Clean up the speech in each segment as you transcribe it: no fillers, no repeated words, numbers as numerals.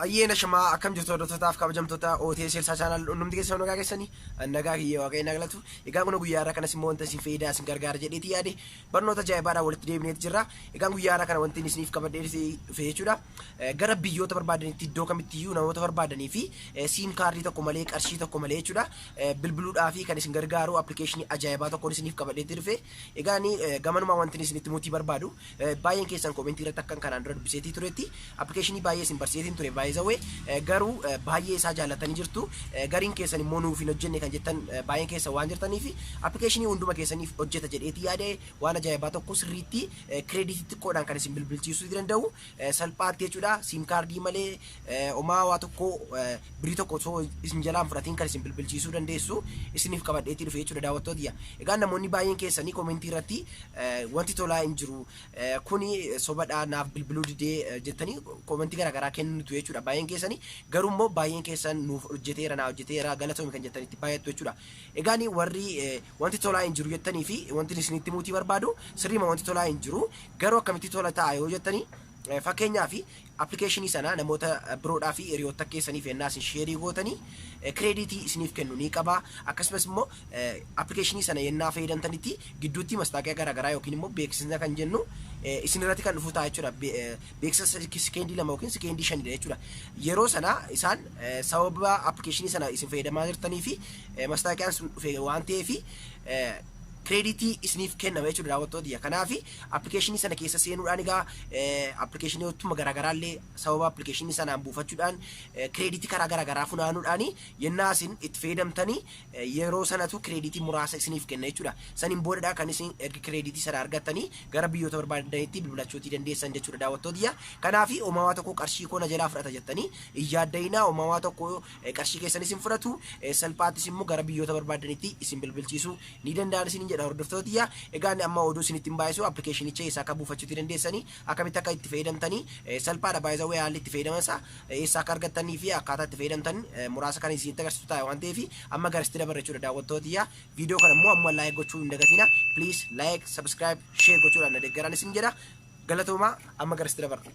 Ayyeena shamaa, akkam jirtu hordoftootaaf kabajamtoota OTS Elsaa Channel? Hundumti keessan nagaa keessanii? Nagaa kiyya, Waaqayyo na galatu. Egaa kun guyyaa irraa kanas immoo wanta isin faayidaa isin gargaara jedheeti yaade barnoota ajaa'ibaadhaan walitti deebineeti jirra. Egaan guyyaa irraa kana wanti isiniif qabadhee dhufe jechuudha. Gara biyyoota barbaadanitti, iddoo kamittiyyuu, namoota barbaadanii fi SIM kaardii tokko malee, qarshii tokko malee jechuudha. Bilbiluudhaa fi kan isin gargaaru appilikeeshinii ajaa'ibaa tokkoon isiniif qabadheetti dhufe. Egaan gamanumaa wanti isinitti mutii barbaadu, baay'een keessan koomentii irratti akkan kanaan dura dubbiseetii turetti appilikeeshinii baay'ee isin barsiiseetiin ture baay'ee, garuu baay'ee isaa jaallatanii jirtu. Gariin keessan immoo nuuf hin hojjenne kan jettan baay'een keessan waan jirtaniif, appilikeeshinii hunduma keessaniif hojjeta jedheetii yaade waan ajaa'ibaa tokko sirriitti kireeditii xiqqoodhaan kan isin bilbilchiisuu danda'u salphaatti jechuudha. SIM kaardii malee, homaa waa tokko, birii tokko osoo isin jalaan fudhatiin kan isin bilbilchiisuu dandeessu isiniif qabadheetii dhufe jechuudha, daawwattoota. Egaa namoonni baay'een keessanii koomentii irratti wanti tolaa hin jiru, kuni sobadhaa, naaf bilbiluu didee jettanii koomentii garaagaraa kennitu jechuudha baay'een keessanii. Garuu immoo baay'een keessan nuuf hojjeteera, naa hojjeteera, galatoomi kan jettanitti baay'attu jechuudha. Egaan warri wanti tolaa hin jiru jettanii fi wanti isinitti mutii barbaadu, sirriima wanti tolaa hin jiru, garuu akkamitti tola ta'a yoo jettanii, fakkeenyaaf appilikeeshinii sana namoota biroodhaa fi hiriyoota keessaniif ennaa isin sheerii gootanii kireeditii isiniif kennu ni qaba. Akkasumas immoo appilikeeshinii sana yennaa fayyadamtanitti gidduutti mastaaqiyaa garaagaraa yookiin immoo beeksisa kan jennu isin irratti kan dhufu ta'a jechuudha. Beeksisa sekeendii 2 yookiin sekeendii 5dha jechuudha. Yeroo sana isaan sababa appilikeeshinii sana isin fayyadamaa jirtanii fi mastaaqiyaan sun dhufe waan ta'eef kireeditii isiniif kennama jechuudha, daawwattoota. Kanaaf appilikeeshinii sana keessa seenuudhaan, egaa appilikeeshinootuma garaagaraa illee sababa appilikeeshinii sanaan buufachuudhaan, kireeditii karaa garaagaraa funaanuudhaan yennaa isin itti fayyadamtanii yeroo sanatu kireeditii muraasa isiniif kenna jechuudha. Saniin boodadha kan isin erga kireeditii sana argattanii gara biyyoota barbaadanitti bilbilachuutii dandeessan jechuudha, daawwattoota. Kanaaf homaa tokko qarshii koo na jalaa fudhata jettanii hin yaadda'inaa. Homaa tokko qarshii keessan isin fudhatu, salphaattis immoo gara biyyoota barbaadanitti isin bilbilchiisuu ni danda'an isin jedha, hordoftoota. Egaa amma oduu isinitti hin baay'isu. Appilikeeshinicha eessaa akka buufachuutii dandeessanii, akkamitti akka itti fayyadamtanii, salphaadha baay'ee. Haalli itti fayyadaman isaa, eessaa akka argattanii fi akkaataa itti fayyadamtan muraasa kan isinitti agarsiisu ta'a waan ta'eef amma garasitti dabarra jechuudha, daawwattoota. Viidiyoo kana immoo amma like gochuu hin dagatina. Please like, subscribe, share gochuudhaan na deeggaran isin jedha. Galatoomaa, amma garasitti dabarra.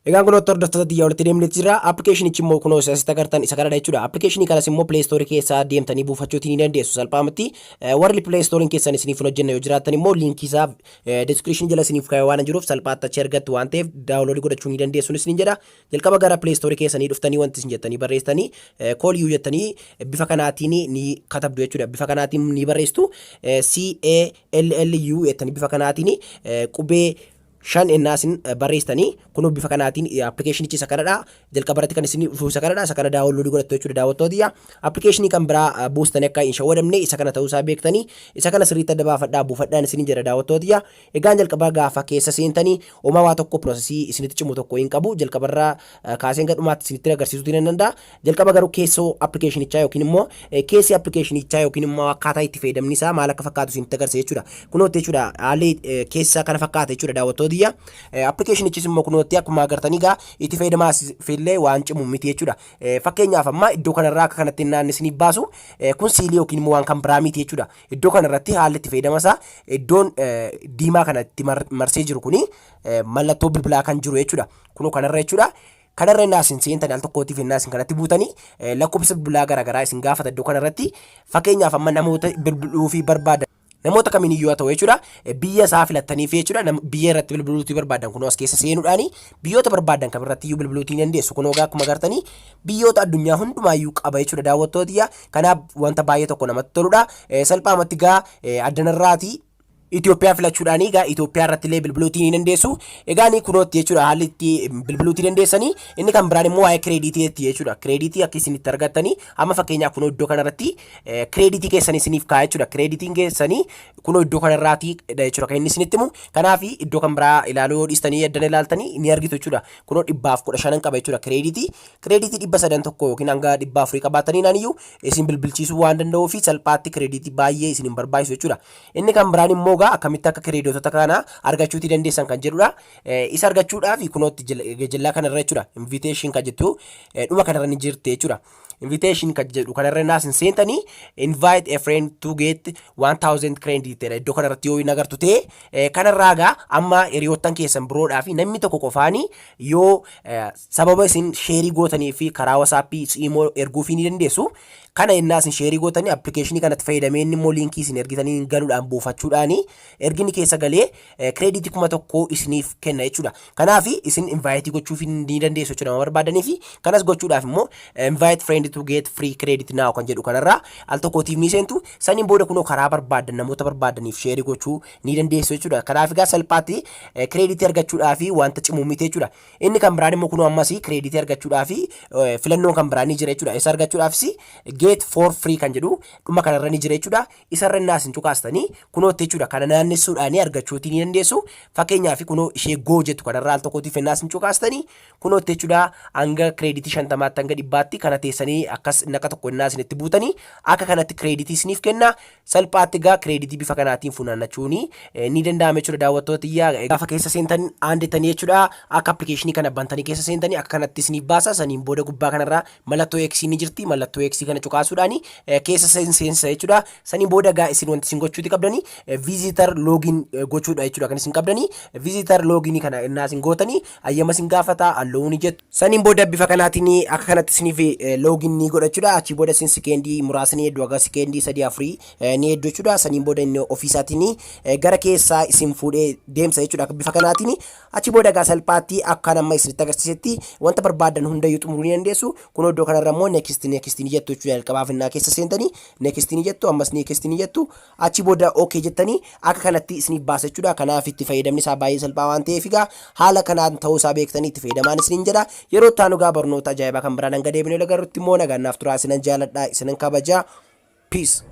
Egaan kun hordoftoota xiyyaa, walitti deemnee jira. Appilikeeshinichi immoo kunoo asitti agartan isa kanadha jechuudha. Appilikeeshinii kanas immoo Play Store keessaa deemtanii buufachuutii ni dandeessu salphaamatti. Warri Play Store keessan isiniif hin hojjenne yoo jiraattan immoo liinkii isaa description jala isiniif kaa'ee waan jiruuf salphaatti achi argattu waan ta'eef download godhachuu ni dandeessu isiniin jedha. Jalqaba gara Play Store keessanii dhuftanii wanti isin jettanii barreessitanii Call You jettanii bifa kanaatiin ni katabdu jechuudha. Bifa kanaatiin ni barreessitu. CALLU jettanii bifa kanaatiin qubee shan ennaa isin barreessitanii kunuu bifa kanaatiin appilikeeshinichi isa kanadha. Jalqaba irratti kan isin dhufu isa kanadha. Isa kana download godhattu jechuudha, daawwattoota. Appilikeeshinii kan biraa buustanii akka hin shawwadamne isa kana ta'uusaa beektanii isa kana sirriitti adda baafadhaa buufadhaan isin jedha, daawwattoota. Egaan jalqaba gaafa keessa seentanii homaa waa tokko piroosesii isinitti cimu tokko hin qabu. Jalqabarraa kaaseen gadhumaatti isinitti agarsiisuu ni danda'a. Jalqaba garuu keessoo appilikeeshinichaa yookiin immoo keessi appilikeeshinichaa yookiin immoo akkaataa itti fayyadamni isaa maal akka fakkaatu isinitti agarsiisa jechuudha. Kunootti jechuudha, haalli keessa kana fakkaata jechuudha, daawwattoota. Appilikeeshinichis immoo kunootti akkuma agartanii egaa itti fayyadamaa illee waan cimu miti jechuudha. Fakkeenyaaf amma iddoo kanarraa akka kanatti naanni isiniif baasu kun siilii yookiin immoo waan kan biraa miti jechuudha. Iddoo kanarratti haalli itti fayyadama isaa iddoon diimaa kanatti marsee jiru kuni mallattoo bilbilaa kan jiru jechuudha. Kunoo kanarra jechuudha. Kanarra innaa isin seentan, al tokkootiif innaa isin kanatti buutanii lakkoofsa bilbilaa garaagaraa isin gaafata iddoo kanarratti. Fakkeenyaaf amma namoota bilbiluu fi barbaadan, namoota kamiin iyyuu haa ta'u jechuudha, biyya isaa filattaniif jechuudha, biyya irratti bilbiluutii barbaadan kunoo as keessa seenuudhaani biyyoota barbaadan kamirratti iyyuu bilbiluutii ni dandeessu. Kunoo egaa akkuma agartanii biyyoota addunyaa hundumaayyuu qaba jechuudha, daawwattootiyya. Kanaaf wanta baay'ee tokko namatti toludha. Salphaamatti gaa addanarraatii Itoophiyaa filachuudhaan egaa Itoophiyaa irratti illee bilbiluutii ni dandeessu. Egaa ni kunootti jechuudha haalli itti bilbiluutii dandeessanii. Inni kan biraan immoo waa'ee kireediitiitti jechuudha. Kireediitii akka isin itti argattanii amma fakkeenyaaf kunoo iddoo kanarratti kireediitii keessanii isiniif kaa'a jechuudha. Kireediitiin keessanii kunoo iddoo kanarraati jechuudha kan inni isinitti himu. Kanaaf iddoo kan biraa ilaaluu yoo dhiistanii addana ilaaltanii ni argitu jechuudha. Kunoo 115n qaba jechuudha kireediitii. Kireediitii 300 1 yookiin hanga 400 qabaatanii naaniyyuu isin bilbilchiisuu waan danda'uu fi salphaatti kireediitii baay'ee isin hin barbaachisu jechuudha. Inni kan biraan immoo egaa akkamitti akka kireeditota kana argachuutii dandeessan kan jedhudha. Isa argachuudhaaf kunootti jallaa kanarra jechuudha. Invitation kan jettu dhuma kanarra ni jirti jechuudha. Invitation kan jedhu kanarra naas hin seentanii, "Invite a friend to get 1000 credit" jedha. Iddoo kanarratti yoo hin agartu ta'e, kanarraa gaa amma hiriyoottan keessan biroodhaa fi namni tokko qofaanii yoo sababa isin share gootanii fi karaa WhatsAppii, Imo erguufii ni dandeessu. Kana innaa isin share gootanii, appilikeeshinii kanatti fayyadamee, inni immoo liinkii isin ergitanii galuudhaan buufachuudhaani ergini keessa galee credit 1000 isiniif kenna jechuudha. Kanaaf isin invite gochuuf ni dandeessu jechuudha nama barbaadanii fi kanas gochuudhaaf immoo "Invite friend to get free credit now" kan jedhu kanarraa al tokkootiif ni seentu. Saniin booda kunoo karaa barbaadan namoota barbaadaniif share gochuu ni dandeessu jechuudha. Kanaaf egaa salphaatti credit argachuudhaaf wanta cimu miti jechuudha. Inni kan biraan immoo kunoo ammas credit argachuudhaaf filannoon kan biraan ni jira jechuudha. Isa argachuudhaafis "Get for free" kan jedhu dhuma kanarra ni jira jechuudha. Isarra innaas hin cuqaastanii kunootti jechuudha. Kana naannessuudhaan argachuutii ni dandeessu. Fakkeenyaaf kunoo ishee "Go" jettu kanarra al tokkootiif innaas hin cuqaastanii kunootti jechuudha. Hanga credit 50tti, hanga 100tti kana teessanii akkas naqa tokko innaas itti buutanii akka kanatti credit isiniif kenna. Salphaatti egaa credit bifa kanaatiin funaannachuun ni danda'ama jechuudha, daawwattoota iyyaa. Gaafa keessa seentan aandettanii jechuudha. Akka appilikeeshinii kana bantanii keessa seentanii akka kanatti isiniif baasa. Saniin booda gubbaa kanarraa mallattoo X ni jirti. Mallattoo X kana cuqaasuudhaan keessa seensa jechuudha. Saniin booda egaa isin wanti isin gochuuti qabdanii visitor login gochuudha jechuudha. Kan isin qabdanii visitor login kana innaa isin gootanii ayyama isin gaafata, allow ni jettu. Saniin booda bifa kanaatiin akka kanatti isiniif login ni godha jechuudha. Achii booda isin sikeendii muraasni hedduu, aga sikeendii sadii afurii ni hedduu jechuudha. Saniin booda inni ofiisaatiin gara keessaa isin fuudhee deemsa jechuudha bifa kanaatiin. Achi booda egaa salphaatti akka nama isinitti agarsiisetti wanta barbaadan hundayyuu xumuruu ni dandeessu. Kun iddoo kanarra immoo "Next, next" ni jettu jechuudha. Jalqabaaf innaa keessa seentanii "Next" ni jettu, ammas "Next" ni jettu. Achi booda "Okay" jettanii akka kanatti isiniif baasa jechuudha. Kanaaf itti fayyadamni isaa baay'ee salphaa waan ta'eef egaa haala kanaan ta'uu isaa beektanii itti fayyadamaan isiniin jedha. Yeroo itti aanu egaa barnoota ajaa'ibaa kan biraan hanga deebinee agarrutti immoo nagaan naaf turaa. Isinan jaaladha, isinan kabajaa. Peace.